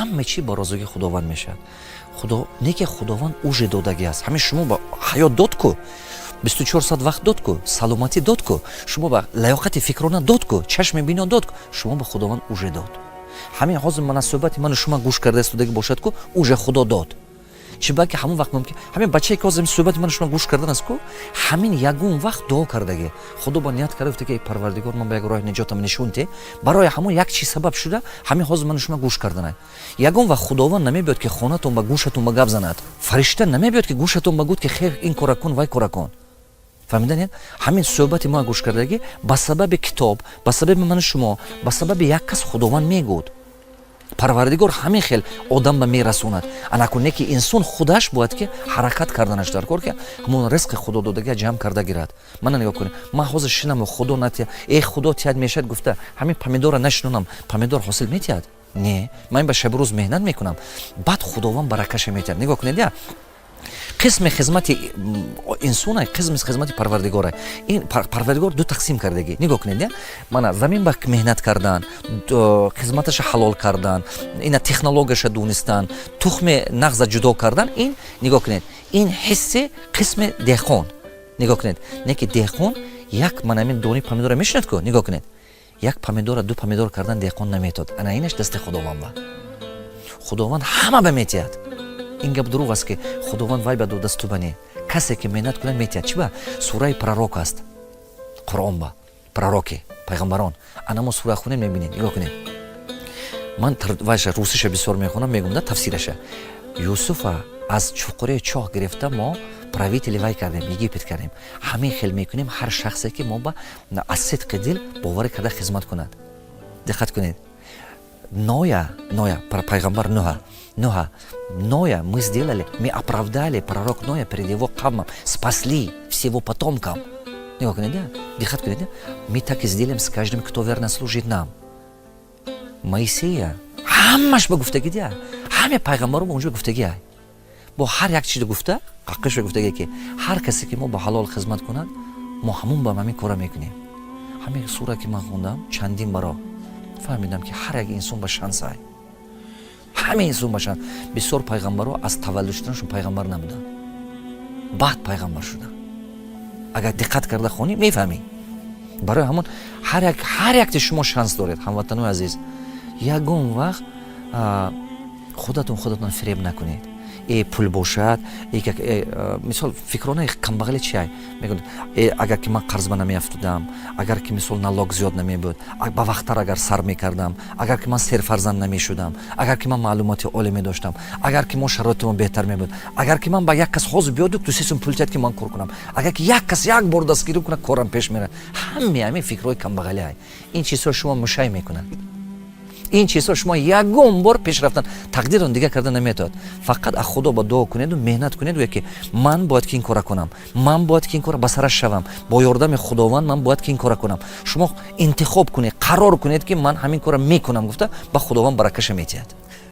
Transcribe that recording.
Ҳама чӣ ба розигии Худованд мешавад. Худо не ки Худованд уже додагӣ аст. Ҳамин шумо ба ҳаёт дод ку, 24 соат вақт дод ку, саломатӣ дод ку, шумо ба лаёқати фикрона дод ку, чашми бино дод ку, шумо ба Худованд уже дод. Ҳамин ҳозир мана суҳбати ману шумо гӯш карда истодагӣ бошад ку, уже Худо дод. Чӣ ба ки ҳамон вақт мумкин, ҳамин бачае ки ҳозир суҳбати ману шумо гӯш кардан аст ку, ҳамин ягон вақт дуо кардагӣ, Худо ба ният карда гуфта ки: «Парвардигор, ман ба як роҳи неҷотам нишон те». Барои ҳамон як чиз сабаб шуда, ҳамин ҳозир ману шумо гӯш карданай. Ягон вақт Худованд намебиёд, ки хонатон ба гӯшатон ба гап занад. Фаришта намебиёд, ки гӯшатон ба гӯд, ки хер, ин кора кун, вай кора кун. Фаҳмиданед? Ҳамин суҳбати мо гӯш кардагӣ, ба сабаби китоб, ба сабаби ману шумо, ба сабаби як кас Худованд мегӯд. Парвардигор ҳамин хел одам ба мерасонад. Анакун не ки инсон худаш бояд ки ҳаракат карданаш дар кор, ки ҳамон ризқи Худо додагия ҷамъ карда гирад. Мана нигоҳ кунед, ман ҳозир шинаму «Худо натия, э, Худо тиҳад» мешавад гуфта, ҳамин помидора нашинонам, помидор ҳосил метиҳад? Не. Ман ба шабу рӯз меҳнат мекунам, баъд Худованд баракаша метиҳад. Нигоҳ кунед, я қисми хизмати инсона, қисми хизмати Парвардигора. Ин Парвардигор ду тақсим кардагӣ. Нигоҳ кунед, мана замин ба меҳнат кардан, хизматаша ҳалол кардан, ина технологияша донистан, тухми нағза ҷудо кардан. Ин, нигоҳ кунед, ин ҳисси қисми деҳқон. Нигоҳ кунед, не ки деҳқон як мана ҳамин дони помидора мешинад ку. Нигоҳ кунед, як помидора, ду помидор кардан деҳқон наметод. Ана инаш дасти Худованд ба. Худованд ҳама ба метиҳад. Ин гап дурӯғ аст, ки Худованд вай ба додасту ба не. Касе ки меҳнат кунад, метиҳад. Чӣ ба сураи Пророк аст Қуръон, ба пророки, пайғамбарон, анамо сура хунем, мебинед. Нигоҳ кунед, ман вайша русиша бисёр мехонам, мегум да тафсираша. Юсуфа аз чуқури чоҳ гирифта, мо правители вай кардем, Египет кардем. Ҳамин хел мекунем ҳар шахсе ки мо ба аз сидқи дил боварӣ карда хизмат кунад. Диққат кунед, Ноя, Ноя, пайғамбар Нуҳа, Нуҳа, Ноя мы сделали, мы оправдали пророк Ноя перед его қавмом, спасли всего потомкам. Нигоҳ кунед, диққат кунед, мы так и сделаем с каждым, кто верно служит нам. Моисея, ҳамаш ба гуфтагӣ дия, ҳаме пайғамбаро ба унҷо гуфтагӣ, бо ҳар як чиз гуфта, ҳаққаш гуфтагӣ, ки ҳар касе ки мо ба ҳалол хизмат кунад, мо ҳамун ба ҳамин кора мекунем. Ҳамин сура ки ман хондам чандин баро, фаҳмидам, ки ҳар як инсон ба шанс ай, ҳама инсон ба шанс. Бисёр пайғамбаро аз таваллуд шуданашон пайғамбар набуданд, баъд пайғамбар шуданд. Агар диққат карда хонӣ, мефаҳмӣ. Барои ҳамон ҳар якти шумо шанс доред. Ҳамватанои азиз, ягон вақт худатон худатон фиреб накунед. Э, пул бошад, мисол, фикронаи камбағале чиай мегӯяд: «Э, агар ки ман қарзба намеафтудам, агар ки, мисол, налог зиёд намебуд, ба вақттар агар сар мекардам, агар ки ман серфарзанд намешудам, агар ки ман маълумоти олӣ медоштам, агар ки мо шароитимон беҳтар мебуд, агар ки ман ба як кас ҳозир биёду 2-3 сум пул тиҳад, ки ман кор кунам, агар ки як кас як бор дастгирӣ кунад, корам пеш мерад». Ҳаме фикрҳои камбағалӣ ай. Ин чизҳо шумо мушай мекунад. Ин чизҳо шумо ягон бор пеш рафтан, тақдирон дигар карда наметавад. Фақат аз Худо ба дуо кунеду меҳнат кунед, гӯяд ки ман бояд ки ин кора кунам, ман бояд ки ин кора ба сараш шавам, бо ёрдами Худованд ман бояд ки ин кора кунам. Шумо интихоб кунед, қарор кунед, ки ман ҳамин кора мекунам гуфта, ба Худованд баракаша метиҳад.